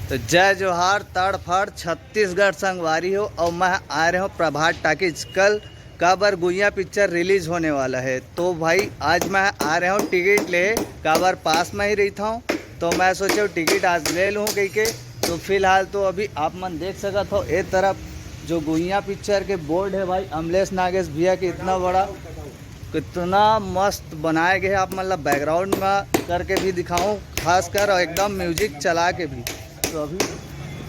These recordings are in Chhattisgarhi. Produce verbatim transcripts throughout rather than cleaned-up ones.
तो जय जोहार, तड़फड़ छत्तीसगढ़ संगवारी हो, और मैं आ रहे हूँ प्रभात टाकीज। कल काबर गुइया पिक्चर रिलीज होने वाला है, तो भाई आज मैं आ रहे हूँ टिकट ले, काबर पास में ही रहता हूँ, तो मैं सोचे टिकट आज ले लूँ कह के। तो फिलहाल तो अभी आप मन देख सकत हो ए तरफ जो गुइया पिक्चर के बोर्ड है भाई, अमलेश नागेश भैया के इतना बड़ा, कितना मस्त बनाए गए हैं। आप मतलब बैकग्राउंड में करके भी दिखाऊं, खासकर और एकदम म्यूजिक चला के भी। तो अभी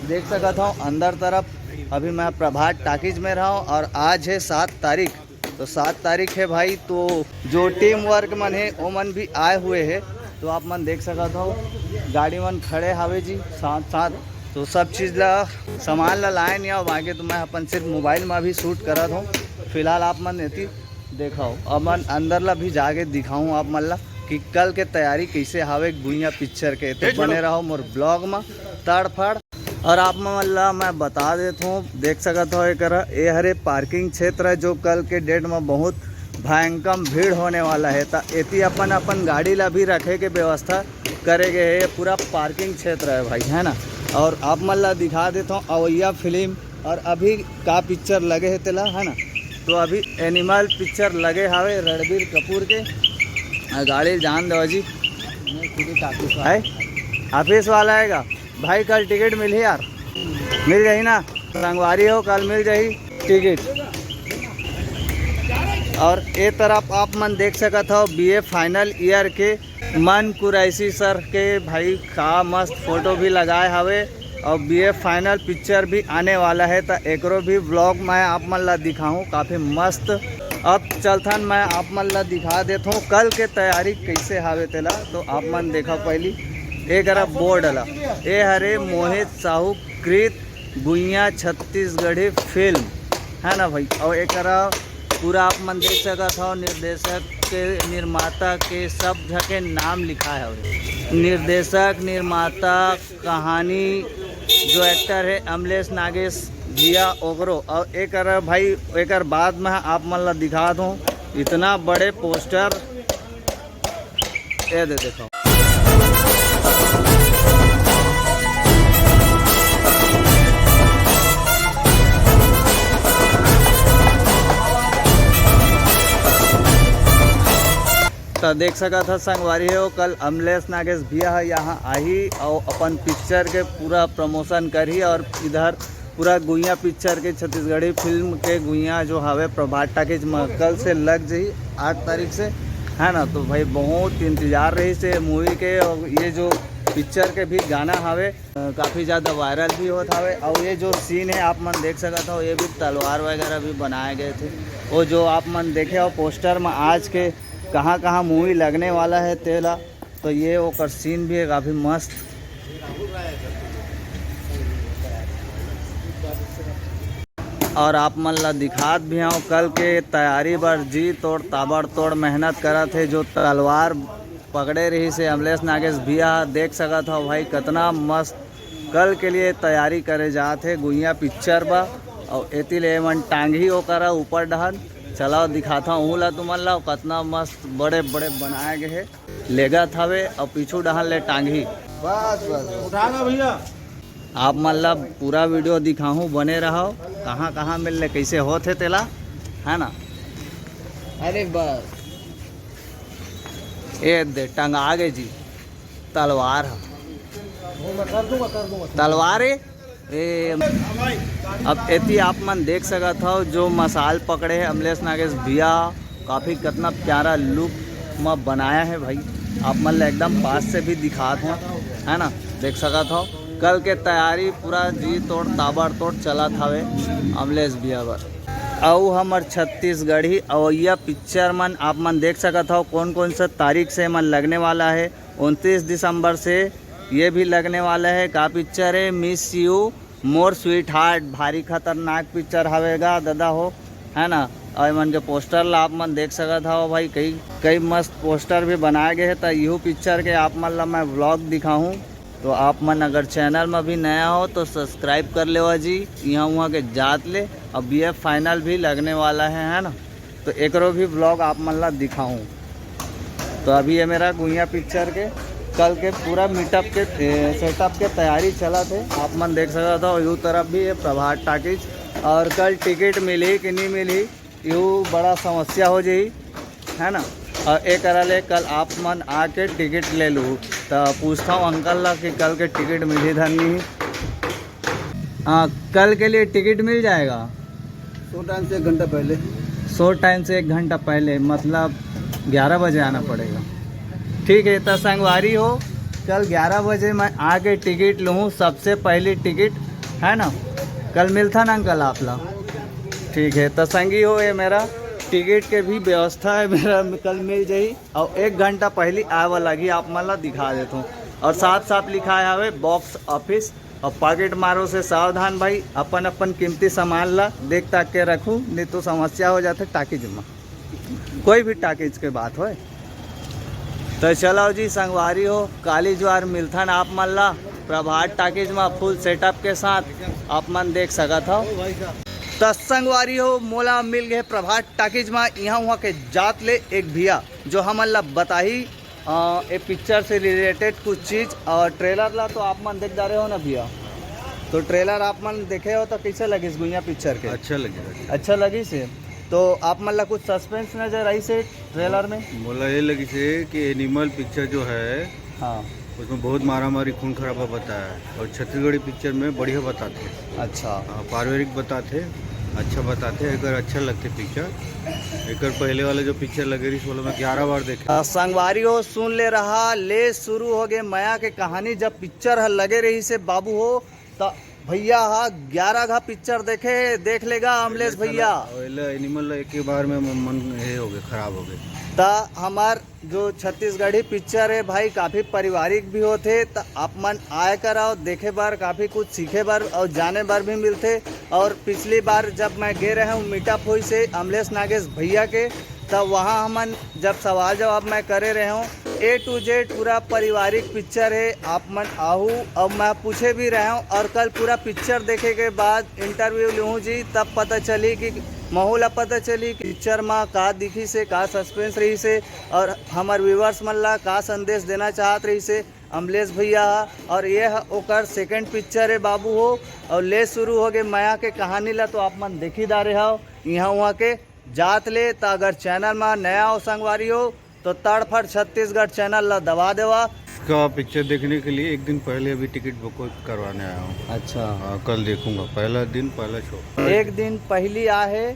देख सकत हो अंदर तरफ, अभी मैं प्रभात टाकीज में रहा हूँ और आज है सात तारीख। तो सात तारीख है भाई, तो जो टीम वर्क मन है वो मन भी आए हुए है। तो आप मन देख सकत हो गाड़ी मन खड़े हावे जी साथ साथ। तो सब चीज़ ला, सामान ला लाए नहीं आओ, बाकी तो मैं अपन सिर्फ मोबाइल में अभी शूट करत हूँ। फिलहाल आप मन एती देखाओ, अपन अंदर ला भी जाके दिखाऊँ आप मन ला कि कल के तैयारी कैसे हावे गुइया पिक्चर के। तो बने रहो मोर ब्लॉग में तड़फड़। और आप मन ला मैं बता देत हूँ, देख सकत हो एकर, ए हरे पार्किंग क्षेत्र है जो कल के डेट में बहुत भयंकर भीड़ होने वाला है। त एती अपन अपन गाड़ी ला भी रखे के व्यवस्था करे गए है। ये पूरा पार्किंग क्षेत्र है भाई, है ना। और आप मन ला दिखा देत हूँ अवैया फिल्म और अभी का पिक्चर लगे है तेला, है ना। तो अभी एनिमल पिक्चर लगे हावे रणबीर कपूर के। आ, गाड़ी जान दो जी, है ऑफिस वाला आएगा भाई, कल टिकट मिलही यार, मिल जाही ना, संगवारी हो, कल मिल जाही टिकट। और ए तरफ आप मन देख सकत हो बीए फाइनल ईयर के मन कुरैशी सर के भाई का मस्त फोटो भी लगाए हवे। और बीए फाइनल पिक्चर भी आने वाला है, तो एकरो भी ब्लॉग मैं आप मन ला दिखाऊँ, काफ़ी मस्त। अब चलथन, मैं आप मन ला दिखा देत हूँ कल के तैयारी कैसे हावे तेला। तो आप मन देखा पहली एक हरा बोर्ड ला, ए हरे मोहित साहू कृत गुइया छत्तीसगढ़ी फिल्म, है ना भाई। और एकरा पूरा आप मन देख सकत हो, निर्देशक के, निर्माता के, सब झके नाम लिखा है। निर्देशक, निर्माता, कहानी, जो एक्टर है अमलेश नागेश जिया ओकरो। और एकर भाई, एकर बाद में आप मन ला दिखा दूँ, इतना बड़े पोस्टर, ये दे देखो। तो देख सकत ह संगवारी हो, कल अमलेश नागेश भैया ह यहाँ आही और अपन पिक्चर के पूरा प्रमोशन करही। और इधर पूरा गुइया पिक्चर के, छत्तीसगढ़ी फिल्म के गुइया जो हवे प्रभात टाकीज में कल से लग जाही, आठ तारीख से, है ना। तो भाई बहुत इंतजार रहिस हे मूवी के, और ये जो पिक्चर के भी गाना हवे, अ, काफ़ी ज़्यादा वायरल भी होत हवे। और ये जो सीन है आप मन देख सकत हो, ये भी तलवार वगैरह भी बनाए गए थे। वो जो आप मन देखे हो पोस्टर में आज के कहाँ कहाँ मूवी लगने वाला है तेला, तो ये ओकर सीन भी है काफ़ी मस्त। और आप मन ला दिखात भी हूँ कल के तैयारी बर जी तोड़ ताबड़तोड़ मेहनत करत हे। जो तलवार पकड़े रहिस हे अमलेश नागेश भैया, देख सकत हो भाई कितना मस्त कल के लिए तैयारी करे जात हे गुइया पिक्चर बा। और एती ले मन टांगही ओकरा ऊपर डहन, चलाओ दिखाता हूँ ला तुमन ला, कितना मस्त बड़े बड़े बनाए गए हे। लेगत हवे और पीछू डहन ले टांगही। बस बस बस। उठा ला भैया। आप मन ला पूरा वीडियो दिखाहूँ, बने रहो। कहाँ कहाँ मिल ले, कैसे होत हे तेला, है ना। अरे बस। ये दे टंगा आगे जी तलवार ह। वो मैं कर दूंगा, कर दूंगा। तलवार है। ए, अब एती आप मन देख सकत हो जो मसाल पकड़े हे अमलेश नागेश भैया, काफ़ी कितना प्यारा लुक म बनाया है भाई। आप मन ला एकदम पास से भी दिखात हो, है ना, देख सकत हो। कल के तैयारी पूरा जी तोड़ ताबड़तोड़ चलत हवे अमलेश भैया बर। अउ हमर छत्तीसगढ़ी अवैया पिक्चर मन आप मन देख सकत हो कौन कौन सा तारीख से मन लगने वाला है। उनतीस दिसंबर से ये भी लगने वाला है। का पिक्चर है? मिस यू मोर स्वीट हार्ट। भारी खतरनाक पिक्चर हवेगा दादा हो, है ना। और मन के पोस्टर ला आप मन देख सकत हो भाई, कई कई मस्त पोस्टर भी बनाए गए हैं। तो यू पिक्चर के आप मन ला मैं व्लॉग दिखाऊँ, तो आप मन अगर चैनल में भी नया हो तो सब्सक्राइब कर लेवा जी। यहाँ वहाँ के जात ले, अब ये फाइनल भी लगने वाला है, है ना। तो एकरो भी व्लॉग आप मन ला दिखाऊँ। तो अभी ये मेरा गुइया पिक्चर के कल के पूरा मीटअप के सेटअप के तैयारी चलत हे। आप मन देख सकत हो, यू तरफ भी है प्रभात टाकीज। और कल टिकट मिली कि नहीं मिली, यू बड़ा समस्या हो जाई, है ना। और एक ले कल आप मन आके टिकट ले लू, तो पूछता हूँ अंकल ला कि कल के टिकट मिली धन नहीं। हाँ, कल के लिए टिकट मिल जाएगा। शो टाइम से एक घंटा पहले। शो टाइम से एक घंटा पहले, मतलब ग्यारह बजे आना पड़ेगा। ठीक है, तो संगवारी हो, कल ग्यारह बजे मैं आके टिकट लूँ, सबसे पहली टिकट, है ना। कल मिलता ना अंकल आप ला। ठीक है, तो संगी हो, ये मेरा टिकट के भी व्यवस्था है, मेरा कल मिल जाई। और एक घंटा पहली आए वाला ही आप मन ला दिखा देता हूँ। और साफ साफ लिखाए हवे बॉक्स ऑफिस। और पॉकेट मारो से सावधान भाई, अपन अपन कीमती सामान ला देख ताक के रखू, नहीं तो समस्या हो जाथे टाकीज में, कोई भी टाकीज के बात होए। तो चलो जी संगवारी हो, काली जुआर मिलथन आप मन ला प्रभात टाकीज में फुल सेटअप के साथ, आप मन देख सकत हो। तो संगवारी हो, मोला मिल गए प्रभात टाकीज में यहाँ वहाँ के जात ले एक भैया, जो हमन ला बताही अ, ए पिक्चर से रिलेटेड कुछ चीज। और ट्रेलर ला तो आप मन देख डारे हो ना भैया, तो ट्रेलर आप मन देखे हो तो कैसे लगिस गुइया पिक्चर के? अच्छा लगे। अच्छा लगिस हे। तो आप मन ला कुछ सस्पेंस नजर आइस हे ट्रेलर में? मोला ये लगिस हे कि एनिमल पिक्चर जो है, हाँ। उसमें बहुत मारा मारी, खून खराबा बताया है, और छत्तीसगढ़ी पिक्चर में बढ़िया बताते हैं। अच्छा। हाँ, पारिवारिक बताते, अच्छा बताते, अगर अच्छा लगते पिक्चर। एकर पहले वाला जो पिक्चर लगे रहिस, वाला मैं ग्यारह बार देखे। आ, संगवारी हो, सुन ले रहा, ले शुरू हो गए मया के कहानी। जब पिक्चर ह लगे रहिस हे बाबू हो, त भैया हा ग्यारह घा पिक्चर देखे, देख लेगा अमलेश भैया। एनिमल एक ही बार में मन ये हो गए, खराब हो गए। त हमार जो छत्तीसगढ़ी पिक्चर है भाई, काफ़ी पारिवारिक भी होथे, त आप मन आए कर आओ, देखे बर काफ़ी कुछ सीखे बर और जाने बर भी मिलथे। और पिछली बार जब मैं गे रहे हूँ मीटअप होइस हे अमलेश नागेश भैया के, तब वहाँ हमन जब सवाल जवाब मैं करे रहे हूँ, ए टू जेड पूरा पारिवारिक पिक्चर है, आप मन आहू। और मैं पूछे भी रहे हूँ, और कल पूरा पिक्चर देखे के बाद इंटरव्यू लूँ जी, तब पता चली कि महू ला पता चली कि पिक्चर में का दिखिस हे, का सस्पेंस रहिस हे, और हमर व्यूअर्स मन ला का संदेश देना चाहत रहिस हे अमलेश भैया हा। और ये ह ओकर सेकंड पिक्चर है बाबू हो। और ले शुरू हो गए मया के कहानी ला, तो आप मन देखी दारे हव यहाँ वहाँ के जात ले। त अगर चैनल में नया हो संगवारी हो, तो तड़फड़ छत्तीसगढ़ चैनल ला दबा देवा। इसका पिक्चर देखने के लिए एक दिन पहले अभी टिकट बुक करवाने आया हूँ। अच्छा। हाँ, कल देखूंगा, पहला दिन, पहला शो। एक दिन पहली आहे,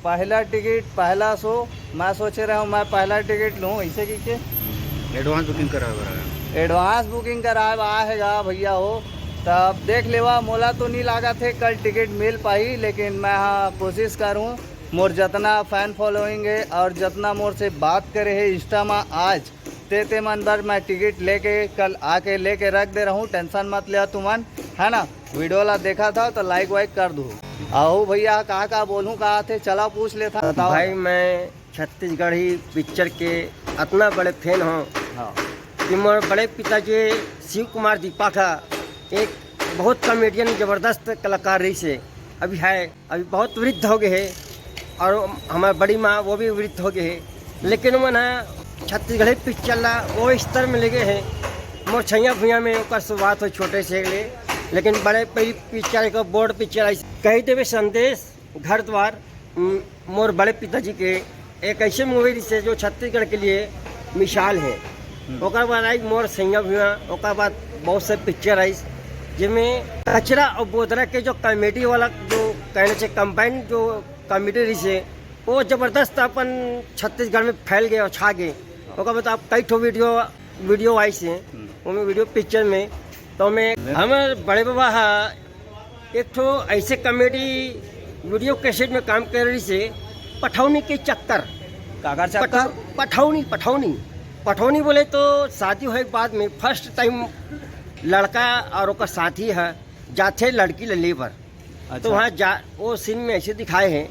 पहला टिकट, पहला शो। मैं सोचे रहे हूँ मैं पहला टिकट लूँ, ऐसे की के एडवांस बुकिंग कराए बर आया। एडवांस बुकिंग कराए बर आए हे गा भैया हो। तब देख लेवा, मोला तो नहीं लागत हे कल टिकट मिल पाही, लेकिन मैं हाँ कोशिश करूँ। मोर जतना फैन फॉलोइंग है और जतना मोर से बात करे है इंस्टा में आज, ते ते मन बर मैं टिकट लेके कल आके लेके रख दे रहूँ, टेंशन मत लिया तुमन, है ना। वीडियो ला देखा था तो लाइक वाइक कर दू। आहू भैया, का का बोलूँ, का थे, चला पूछ लेता, बताओ। भाई, मैं छत्तीसगढ़ी पिक्चर के अतना बड़े फैन हूँ हाँ। कि मोर बड़े पिताजी शिव कुमार दीपक हा एक बहुत कॉमेडियन, जबरदस्त कलाकार रहिस हे, अभी है, अभी बहुत वृद्ध हो गए हे, और हमार बड़ी माँ वो भी वृद्ध हो गए हे, लेकिन मन ह छत्तीसगढ़ी पिक्चर ला वो स्तर में ले गए हे। मोर छैया भुइया में ओकर शुरुआत हो छोटे से ले, लेकिन बड़े पहली पिक्चर को बोर्ड पिक्चर आई कही देवे संदेश घर द्वार, उम, मोर बड़े पिताजी के एक ऐसे मूवी रिहिस हे जो छत्तीसगढ़ के लिए मिसाल है। हम्म। ओकर बाद आई मोर सैया भुइया, ओकर बाद बहुत से पिक्चर आई, जिसमें कचरा और बोदरा के जो कॉमेडी वाला जो कहने से कंबाइंड जो कॉमेडी रिहिस हे, वो जबरदस्त अपन छत्तीसगढ़ में फैल गए और छा गए। ओकर बाद आप कई ठो वीडियो, वीडियो आइस हे, हम्म। ओमे वीडियो पिक्चर में, तो मैं, हमारे बड़े बाबा हा एक ठो ऐसे कॉमेडी वीडियो कैसेट में काम करे रिहिस हे, पठौनी के चक्कर। काकर चक्कर? पठौ-, पठौनी, पठौनी। पठौनी बोले तो शादी होए के बाद में फर्स्ट टाइम लड़का और ओकर साथी ह जाथे लड़की ले ले बर। अच्छा। तो वहाँ जा, वो सीन में ऐसे दिखाए हे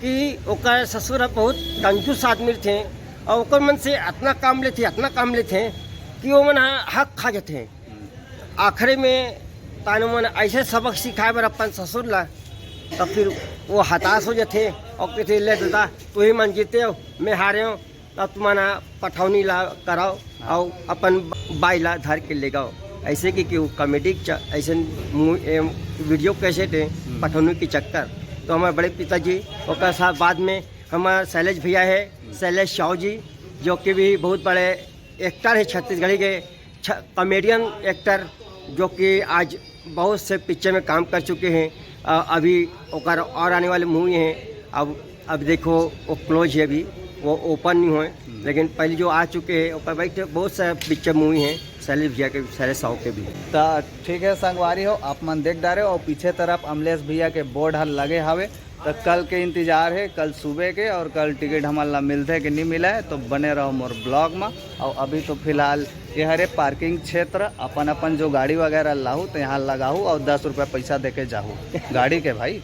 कि ओकर ससुर ह बहुत कंजूस आदमी रहिथे और ओकर मन से अतना काम लेथे, अतना काम लेथे कि वो मन ह हक खा जाथे। आखिरी में तानू मन ऐसे सबक सिखाए बर अपन ससुर ला, तो फिर वो हताश हो जाथे और कहथे, "ले दादा, तू ही मन जीते हो, मैं हारे हूँ।" अब तुमन पठौनी ला कराओ, हाँ। अउ अपन बाई ला धर के ले गाओ। ऐसे कि, कि वो कॉमेडी च-, ऐसे मू-, ए, वीडियो कैसेट है, हम्म। पठौनी के चक्कर। तो हमारे बड़े पिताजी, ओकर साथ बाद में हमारे शैलेश भैया है, हम्म। शैलेश साहू जी, जो कि भी बहुत बड़े एक्टर है छत्तीसगढ़ी के, छ-, कॉमेडियन एक्टर, जो कि आज बहुत से पिक्चर में काम कर चुके हैं। अ, अभी ओकर और आने वाले मूवी हैं। अब, अब देखो, वो क्लोज है, अभी वो ओपन नहीं हुए, हम्म। लेकिन पहले जो आ चुके हैं, ओकर बैठ बहुत सारे पिक्चर मूवी हैं शैलेश भैया के, शैलेश साहू के भी। तो ठीक है संगवारी हो, आप मन देख डारे हो, और पीछे तरफ अमलेश भैया के बोर्ड हर लगे हवे। तो कल के इंतजार है, कल सुबह के, और कल टिकट हमन ला मिलथे कि नहीं मिला है, तो बने रहो मोर ब्लॉग में। और अभी तो फिलहाल ये हरे पार्किंग क्षेत्र, अपन अपन जो गाड़ी वगैरह लाहू तो यहाँ लगाहू और दस रुपया पैसा दे के जाहू गाड़ी के भाई।